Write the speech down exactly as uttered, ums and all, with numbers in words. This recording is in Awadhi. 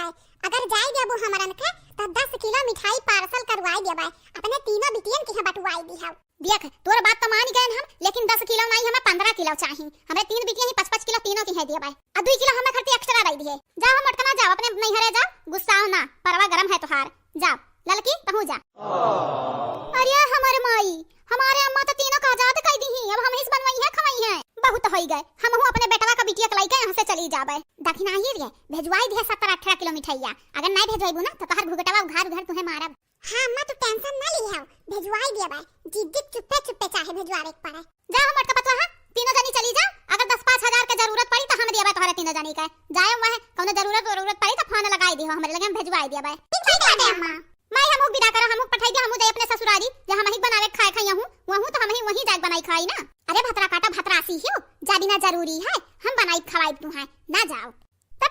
अगर जाए देबू हमरन के, त दस किलो मिठाई parcel करवाए देबे, अपने तीनों बिटियन के यहाँ बटुआए दिहब। देख, तोर बात तो मान गए हम, लेकिन दस किलो नहीं, हमें पन्द्रह किलो चाही। हमरे तीन बिटिया ही पाँच पाँच किलो तीनों के है देबे, आ दुई किलो हमें खर्चे extra रही दिए। जाओ मोटकना, जाओ अपने नैहरे जाओ, गुस्साओ ना, परवा गरम है तोहार। जाओ ललकी, तहू जा। अरे हमर माई, हमारे अम्मा तो तीनों का आजाद कर दी ही, अब हम ही से बनवाई है, खवाई है। बहुत होई गए, हमहू अपने बेटवा का बिटिया के लइके यहाँ से चली जाबे। दखिनाही रे, भेजवाई दिहे सत्तर अठारह किलो मिठाइया, अगर नहीं भेजवाइबू ना तो तोहर घुघटवा उघार उघार तुहे मारब। हाँ अम्मा, तू tension ना लिहे, भेजवाई दिया बाय, जिद्दी चुप्पे चुप्पे चाहे भेजवावे के पड़े। जा हो मोटका पतोहा, तीनों जनी चली जा, अगर दस पाँच हजार के जरूरत पड़ी तो हम देबे तोहरे तीनों जनी के। जाए हुआ है, कौनो जरूरत वरूरत पड़ी तो फोन लगाई दिहो, हमरे लगे हम भेजवाई दिया बाय। ठीक है बाटे अम्मा। माई हमहू विदा करो, हमहू पठाई दिया, हमहू जाई अपने ससुरारी, जे हम ही बनावे खाए खाई हूँ, वहू तो हम ही वहीं जाके बनाई खाई ना। अरे भतरा काटा भतरा सी हियो, जा बिना जरूरी है, हम बनाई खवाई तू है, ना जाओ।